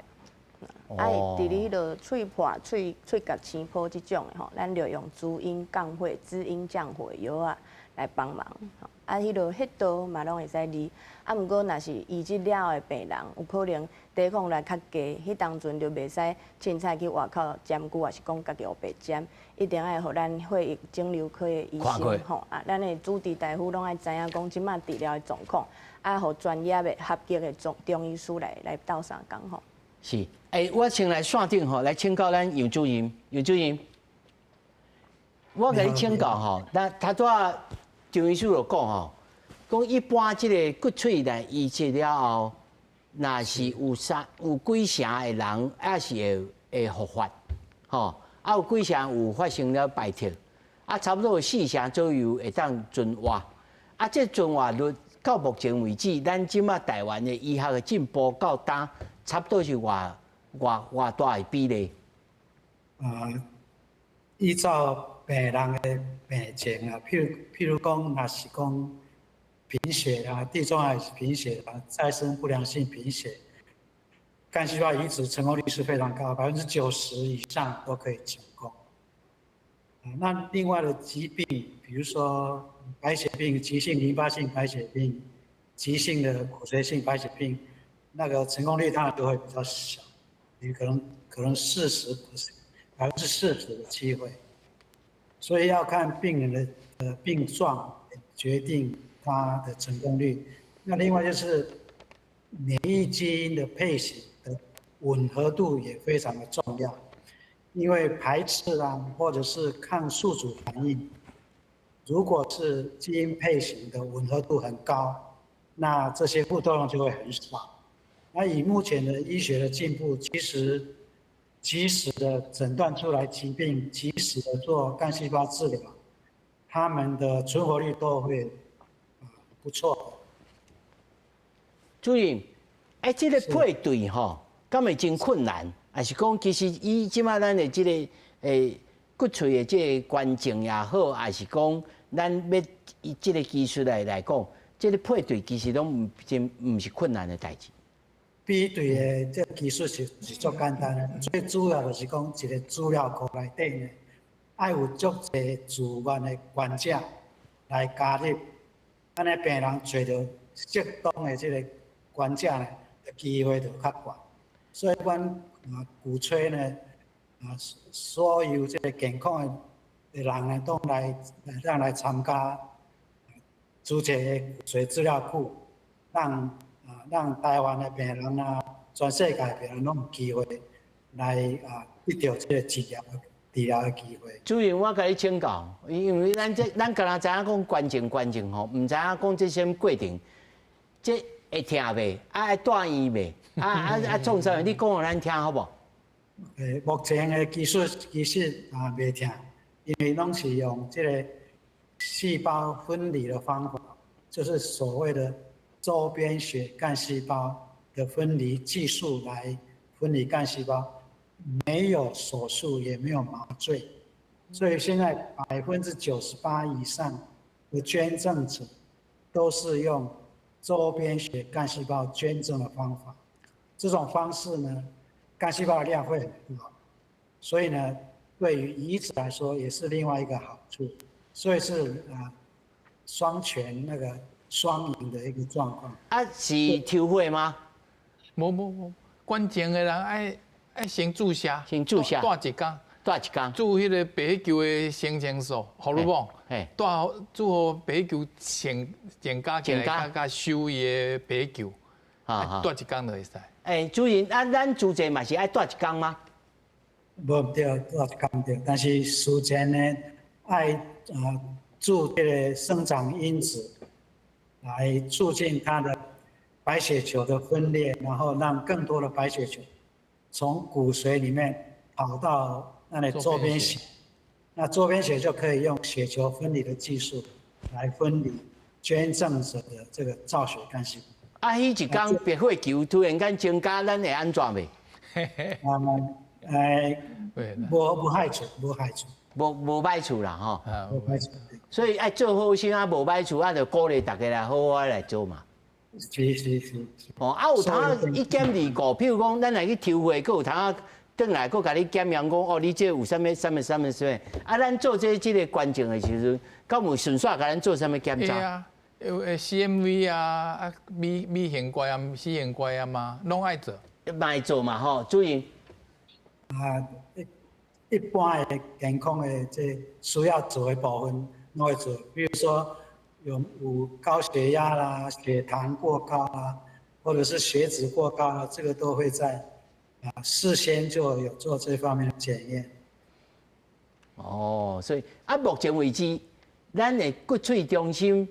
啊，佇咧彼個喙破、喙角生泡這種的吼，咱就用滋陰降火、滋陰降火藥仔來幫忙。啊，彼個穴道嘛攏會使治。啊，毋過若是移植了的病人，有可能抵抗力較低，彼當陣就袂使凊彩去外口針灸，抑是講家己烏白針，一定愛予咱血液腫瘤科的醫生吼，啊，咱的主治大夫攏愛知影講這擺治療的狀況，啊，予專業的合格的中醫師來鬥相共吼。是，欸，我先來線頂吼，來請教咱楊主任，楊主任，我共你請教吼，那頭拄仔張醫師就講吼，講一般這個骨髓來移植了後，若是有三有幾成的人，抑是會復發，吼，啊有幾成有發生了敗脫，啊差不多有4成左右會當存活，啊這存活率到目前為止，咱這馬台灣的醫學的進步到今，差不多是偌偌偌大的比例？依照病人的病情啊，譬如講，若是講貧血啊，地中海貧血啊，再生不良性貧血，幹細胞移植成功率是非常高，90%以上都可以成功。那另外的疾病，比如說白血病、急性淋巴性白血病、急性的骨髓性白血病，那個成功率當然就會比較小，你可能40%的機會，所以要看病人的病狀決定他的成功率。那另外就是免疫基因的配型的吻合度也非常的重要，因為排斥啊，或者是抗宿主反應，如果是基因配型的吻合度很高，那這些副作用就會很少。那以目前的醫學的進步，其實及時的診斷出來疾病，及時的做幹細胞治療，他們的存活率都會不錯。主任，欸，這個配對吼，敢會真困難？還是講其實以這擺咱的這個骨髓的這個捐贈也好，還是講咱欲以這個技術來講，這個配對其實攏毋真毋是困難的代誌。比對的這個技術是足簡單的，最主要就是講一個資料庫內底呢，愛有足濟自願的捐者來加入，按呢病人揣著適當的這個捐者呢，機會就較懸。所以阮鼓吹呢，所有這個健康的人呢，都來參加組這個骨髓資料庫，讓台灣的病人啊，全世界的病人攏有機會來得著這個治療的機會。主任，我共你請教，因為咱這咱敢若知影講捐贈捐贈吼，毋知影講這啥物過程，這會疼袂？啊，愛住院袂？啊，創啥？你講予咱聽好無？目前的技術其實袂疼，因為攏是用這個細胞分離的方法，就是所謂的周邊血幹細胞的分離技術來分離幹細胞，沒有手術也沒有麻醉，所以現在98%以上的捐贈者都是用周邊血幹細胞捐贈的方法。這種方式呢，幹細胞的量會很高，所以呢，對於移植來說也是另外一個好處，所以是雙全那個雙贏的一個狀況。啊，是抽血嗎？無無無，捐贈的人愛先注射，先注射，蹛一工，蹛一工，注彼個白血球的血清素，荷爾蒙，蹛注予白血球先增加起來，佮佮收伊的白血球，蹛一工就會使。欸，主任，啊，咱注射嘛是愛蹛一工嗎？無毋對，蹛一工對，但是事前呢，愛注這個生長因子，來促進它的白血球的分裂，然後讓更多的白血球從骨髓裡面跑到那裡周邊血，那周邊血就可以用血球分離的技術來分離捐贈者的這個造血幹細胞。啊，彼一工白血球突然間增加，咱會按怎袂？無害處，無害處，無歹處啦，吼。無歹處。所以愛做好心啊，無歹處啊，就鼓勵大家來好好來做嘛。是是是。哦，啊有通一檢二顧，譬如講，咱來去抽血，閣有通轉來閣共你檢驗講，哦，你這有啥物啥物啥物啥物？啊，咱做這個捐贈的時陣，敢有順紲共咱做啥物檢查？有 CMV 啊，啊 B 型肝炎、C 型肝炎啊，攏愛做。嘛會做嘛吼，主任。啊，一般的健康的這需要做的部分，攏會做。比如說有高血壓啦、血糖過高啦，或者是血脂過高啦，這個都會在事先就有做這方面的檢驗。哦，所以啊，目前為止，咱的骨髓中心。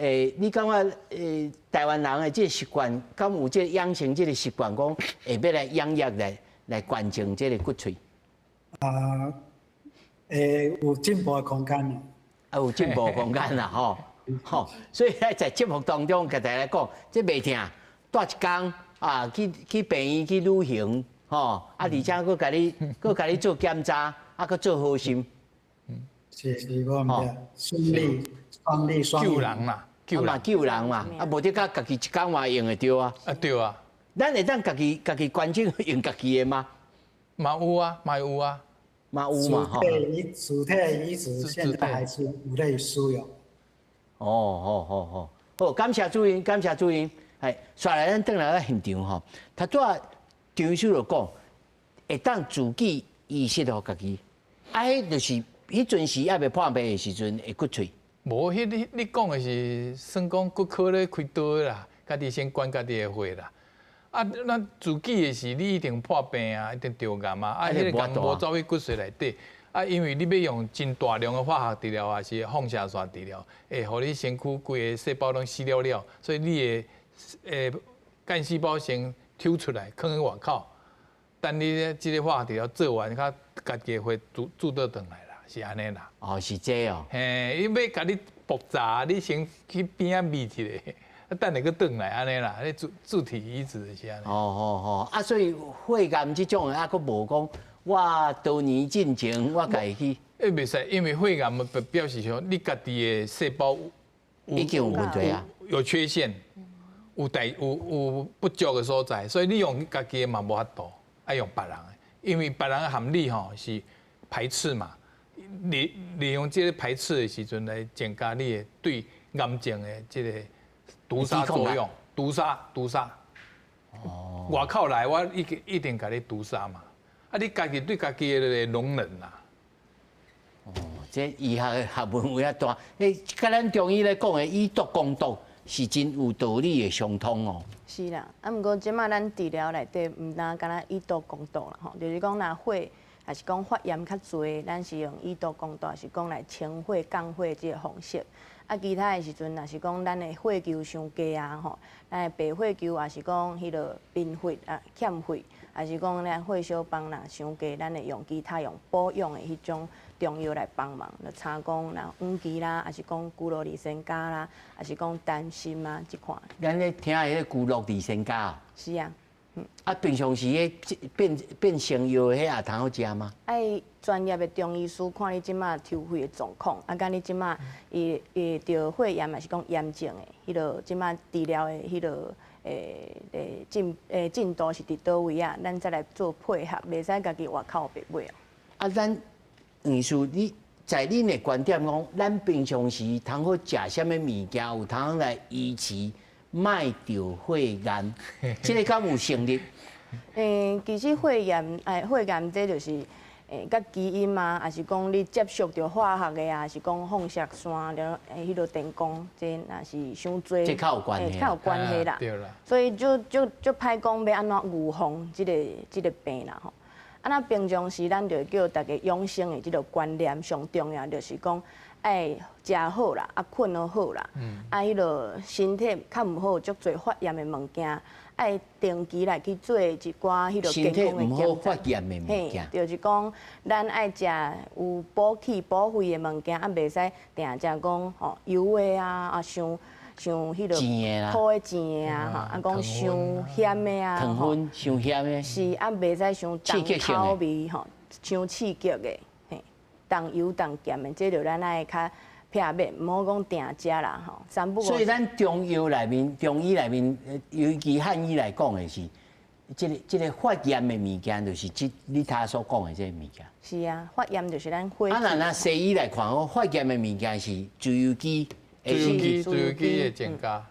你感覺台灣人的這個習慣，敢有這個養成這個習慣，講會欲來踴躍來捐贈這個骨髓？啊，有進步的空間啦。啊，有進步的空間啦，吼，吼，所以在節目當中，共大家講，這袂疼，蹛一工啊，去病院去旅行，吼，啊，而且閣共你做檢查，啊，閣做好心。是是，無毋對，順利雙利雙救人啦。嘛救人嘛，啊無得佮家己一工嘛用會著啊。啊對啊，咱會當家己捐贈用家己的嗎？嘛有啊，嘛有啊，嘛有嘛吼。自體移植現在還是有咧使用。哦，好好好，好，感謝主任，感謝主任。係，紲來咱轉來現場吼，頭拄仔張醫師就講，會當自己移植予家己，啊，彼就是彼陣時猶未破病的時陣的骨髓。無，彼你講的是算講骨科咧開刀啦，家己先捐家己的血啦。啊，咱自己的是你一定破病啊，一定著癌啊，啊，彼個癌無走去骨髓內底，啊，因為你欲用真大量的化學治療，還是放射線治療，會予你身軀規個細胞攏死了了，所以你的幹細胞先抽出來，囥佇外口，等你這個化學治療做完，較家己的血注注倒轉來啦，是按呢啦。哦，是這哦。嘿，伊欲共你爆炸，你先去邊仔瞇一下，啊，等下閣轉來按呢啦，你自體移植是按呢。哦哦哦，啊，所以血癌這種的，啊，閣無講，我多年進前我家己去。欸，袂使，因為血癌表示說你家己的細胞已經有問題啊，有缺陷，有代有不足的所在，所以你用家己的嘛無法度，愛用別人的，因為別人的含你吼是排斥嘛，利用這個排斥的時陣來增加你的對癌症的這個毒殺作用，毒殺毒殺。哦。外口來我一定共你毒殺嘛，啊，你家己對家己的容忍啦。哦，這醫學的學問有影大，欸，佮咱中醫咧講的以毒攻毒是真有道理的相通哦。是啦，啊，毋過這馬咱治療內底毋但干焦以毒攻毒啦吼，就是講若血，抑是講發炎較濟，咱是用以毒攻毒，抑是講來清血降血這個方式。啊，其他的時陣，若是講咱的血球傷低啊吼，咱的白血球抑是講彼個貧血啊欠血，抑是講咱血小板若傷低，咱會用其他用補養的彼種中藥來幫忙，就親講若黃芪啦，抑是講龜鹿二仙膠啦，抑是講丹參啊，這款。咱咧聽彼個龜鹿二仙膠。是啊。啊，平常時彼變成藥，彼也通好食嗎？愛專業的中醫師看你這馬抽血的狀況，啊，佮你這馬伊會著血炎，抑是講炎症的，彼個這馬治療的彼個進度是佇佗位啊，咱再來做配合，袂使家己外口白買哦。啊，咱黃醫師，你在恁的觀點講，咱平常時通好食啥物物件，有通來維持莫著血癌，這個敢有成立？其實血癌，血癌這就是佮基因啊，抑是講你接觸著化學的啊，抑是講放射線，了彼個電光，這若是傷濟，這較有關係，較有關係啦。對啦。所以就歹講欲按怎預防這個病啦吼。啊，那平常時咱就叫大家養生的這個觀念上重要，就是講愛食好啦，啊睏予好啦，啊彼個身體較毋好，足濟發炎的物件，愛定期來去做一寡彼個健康的檢查。身體毋好發炎的物件。就是講咱愛食有補氣補肺的物件，啊袂使定食講吼油的啊，啊傷彼個苦的甜的啊，吼啊講傷鹹的啊，糖分傷鹹的。是啊，袂使傷重口味吼，傷刺激的，嘿，重油重鹹的，這就咱愛較避免，毋好講定食啦吼。三不五。所以咱中藥內面、中醫內面，尤其漢醫來講的是，這個發炎的物件，就是這你頭所講的這個物件。是啊，發炎就是咱火。啊，若西醫來看，講發炎的物件是自由基。自由基會增加，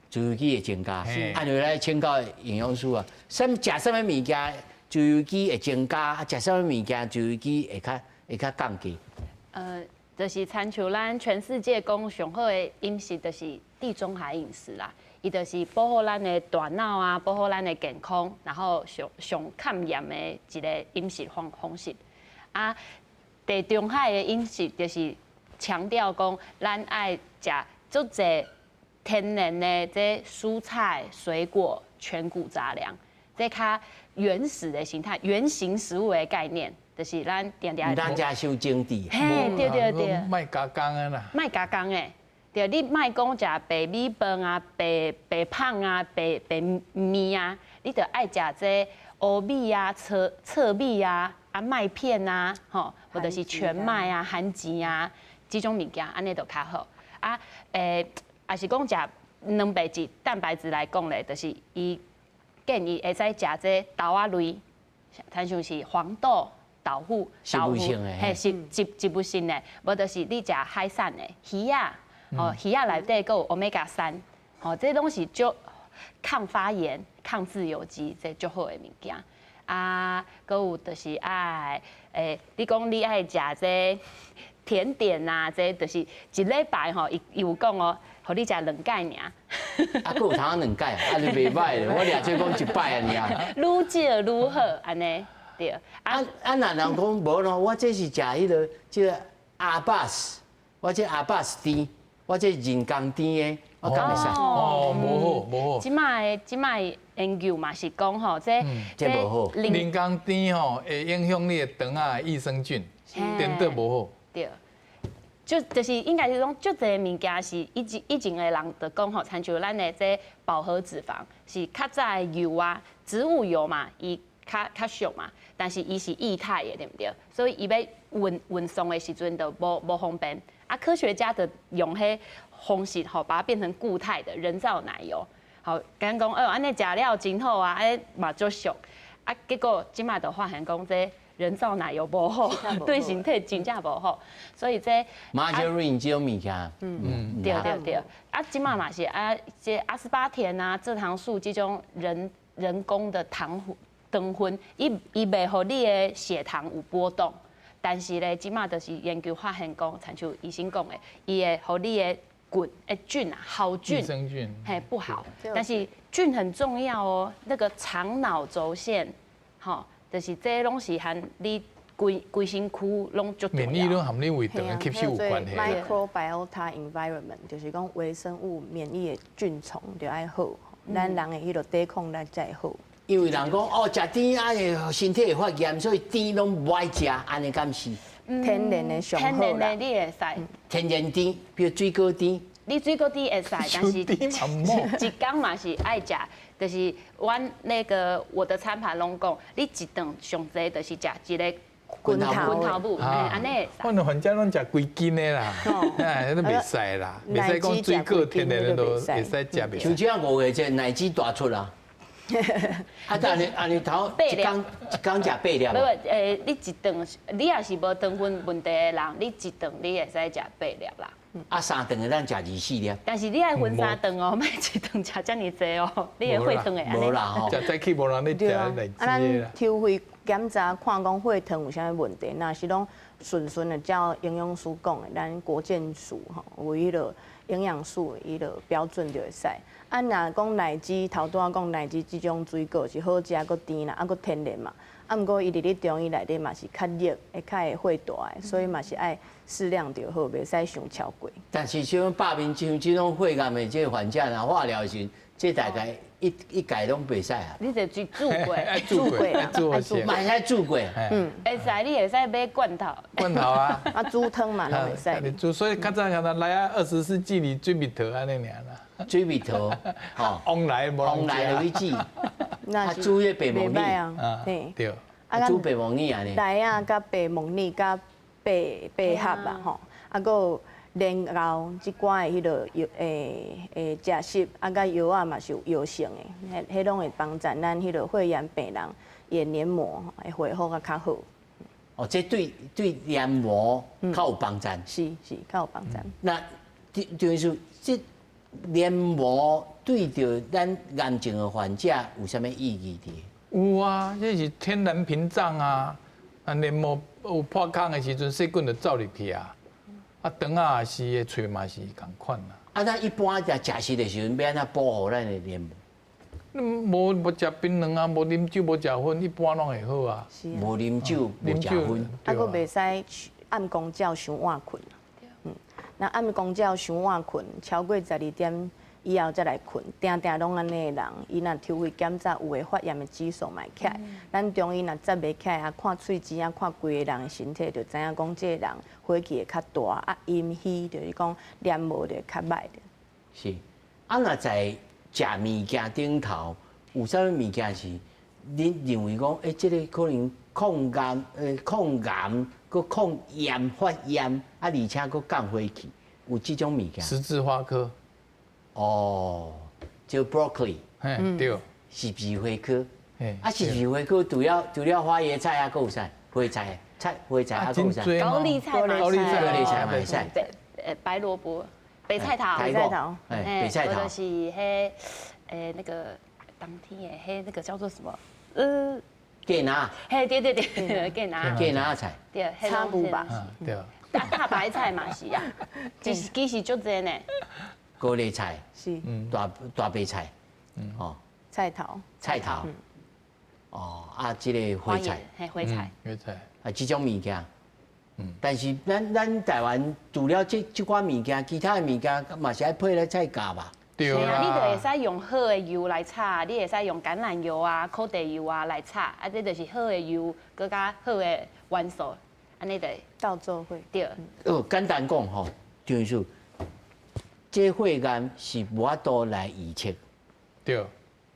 自由基會增加。按照來請教營養師啊，啥食啥物物件，自由基會增加；啊，食啥物物件，自由基會較降低。就是親像咱全世界講上好的飲食，就是地中海飲食啦。伊就是保護咱的大腦啊，保護咱的健康，然後上抗炎的一個飲食方式。啊，地中海的飲食就是強調講，咱愛食足濟天然的這蔬菜、水果、全穀雜糧，這較原始的形態、原型食物的概念，就是咱定定。毋通食傷精緻。嘿，對對對。莫加工的啦。莫加工的，對，你莫講食白米飯啊、白麭啊、白麵啊，你著愛食這烏米啊、糙米啊、啊麥片啊，吼，或者是全麥啊、番薯啊。這種物件按呢就較好啊，抑是講食蛋白質，蛋白質來講咧，就是伊建議會使食這豆仔類，親像是黃豆、豆腐、豆腐，嘿，是植物性的，無就是你食海產的魚仔，哦，魚仔內底閣有歐米伽3，吼，這攏是足抗發炎、抗自由基，這足好的物件。啊，閣有就是愛，你講你愛食這甜點啊，這就是一禮拜吼，伊有講哦，予你食兩擺爾。啊，閣有通兩擺，啊，你袂䆀咧，我掠做講一擺爾。愈少愈好，按呢對。啊啊，若人講無咯，我這是食彼個這個阿巴斯，我這阿巴斯甜，我這人工甜的，我敢會使？哦，無好，無好。這馬的研究嘛是講吼，這這無好。人工甜吼會影響你的腸仔益生菌。顛倒無好。對，就是應該是講，足濟物件是以前的人就講吼，親像咱的這飽和脂肪是較早的油啊，植物油嘛，伊較俗嘛，但是伊是液態的，對毋對？所以伊欲運送的時陣就無方便。啊，科學家就用彼方式吼，把它變成固態的人造奶油。好，敢講，哎喲，按呢食了真好啊，哎嘛足俗。啊，結果這馬就發現講這人造奶油無好，對身體真正無好。所以這 margarine 這種物件，對對對。啊，這馬嘛是啊，這阿斯巴甜啊、蔗糖素這種人工的糖分，伊袂予你的血糖有波動。但是咧，這馬就是研究發現講，親像醫生講的，伊會予你的菌欸菌啊，好菌，菌，嘿不好。但是菌很重要哦，那個腸腦軸線，吼，就是這攏是和你規規身軀攏足重要。免疫攏和你胃腸的吸收有關係。 Microbiota environment 就是講微生物免疫的菌叢就愛好，咱人的彼個抵抗力才會好。因為人講哦，食甜啊會身體會發炎，所以甜攏無愛食，按呢敢是？天然的上好啦。天然的你會使。天然甜，比如水果甜。你水果甜會使，但是一工嘛是愛食，就是阮那個我的餐盤攏講，你一頓上濟就是食一个拳頭拳頭母，按呢會使。阮反正攏食規斤的啦，哎，都袂使啦，袂使講水果天然的都會使食袂。像這樣五個這奶雞大出啊。啊，但是按呢頭一工一工食八粒。無，你一頓，你若是無糖分問題的人，你一頓你會使食八粒啦。啊，三頓會當食24粒。但是你愛分三頓哦，莫一頓食遮爾濟哦，你的血糖會按呢。無啦吼，食早起無人咧食奶啊，咱抽血檢查看講血糖有啥物問題，若是攏順順的照營養師講的，咱國健署吼有彼个營養素彼个標準就會使。啊，若講奶雞頭拄仔講奶雞這種水果是好食閣甜啦，啊閣天然嘛。啊，毋過伊佇咧中醫內底嘛是較熱，會較會火大的，所以嘛是愛適量就好，袂使傷超過。但是像百面像這種血癌的這個患者，若化療的時陣，這大概一概攏袂使啊。你就煮過，煮過，煮過，嘛會使煮過。嗯，會使，你會使買罐頭。罐頭啊。啊，煮湯嘛攏會使。煮，所以較早像來啊，24季裡水蜜桃按呢爾啦。水蜜桃，吼，往來無往來落去煮。啊，煮彼白木耳啊，對。啊，煮白木耳按呢。來啊，佮白木耳佮百百合啊，吼，啊，閣有蓮藕這寡的彼个藥欸食食，啊，佮藥仔嘛是有藥性的，彼攏會幫助咱彼个血癌病人伊的黏膜會恢復甲較好。哦，這對黏膜較有幫助。是是，較有幫助。那就是這黏膜對著咱癌症的患者有啥物意義佇？有啊，這是天然屏障啊！啊，黏膜有破空的時陣，細菌就走入去啊。啊，腸仔也是，喙嘛是仝款啦。啊，咱一般食食食的時陣，欲按怎保護咱的黏膜？你無食檳榔啊，無啉酒，無食薰，一般攏會好啊。無啉酒，無食薰，啊，閣袂使暗暝覺傷晚睏。嗯，那暗暝覺傷晚睏，超過12點以後才來睏，定定攏按呢的人，伊若抽血檢查有的發炎的指數嘛會起來。咱中醫若查袂起來啊，看喙齒啊，看規个人的身體，就知影講這个人火氣會較大，啊陰虛就是講黏膜就會較歹。是，啊，若在食物件頂頭，有啥物物件是恁認為講，欸，這个可能抗癌、抗癌、閣抗炎發炎，啊，而且閣降火氣，有這種物件？十字花科。哦，就 broccoli，嘿，對，十字花科，啊，十字花科除了花椰菜啊，閣有啥？花菜、菜、花菜啊，閣有啥？高麗菜嘛，高麗菜，高麗菜嘛會使。白蘿蔔、白菜頭，白菜頭，白菜頭。就是彼，那個當天的彼那個叫做什麼？芥藍。嘿，對對對，芥藍。芥藍菜。對，草木吧。對。大白菜嘛是啊，其實足濟呢。高麗菜是，大白菜，哦，菜頭，菜頭，哦，啊，這个花菜，嘿，花菜，花菜，啊，這種物件，但是咱台灣除了這款物件，其他的物件嘛是愛配咧菜價吧？對啊，你就會使用好的油來炒，你會使用橄欖油啊、苦茶油啊來炒，啊，這就是好的油，閣加好的元素，按呢就鬥做伙。對。哦，簡單講吼，就是說，這血癌是無法度來預測。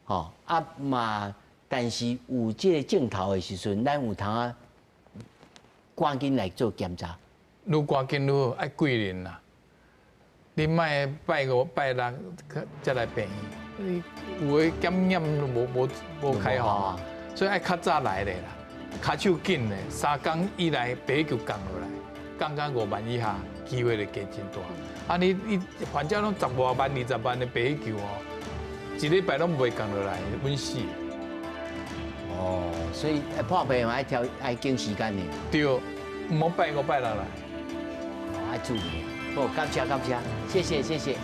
吼啊嘛，但是有這個症頭的時陣，咱有通啊趕緊來做檢查。愈趕緊愈好，愛貴人啦。你莫拜五拜六才來病院，你有的檢驗都無開放，所以愛較早來的啦，跤手緊的，3工以內白血球降落來，降到5萬以下，機會就加真大。啊你反正攏十外萬、20萬的白血球哦，一禮拜攏袂降落來，穩死。哦，所以破病嘛愛挑愛揀時間的。對，毋好拜五拜六來。愛注意。好，感謝感謝，謝謝謝謝。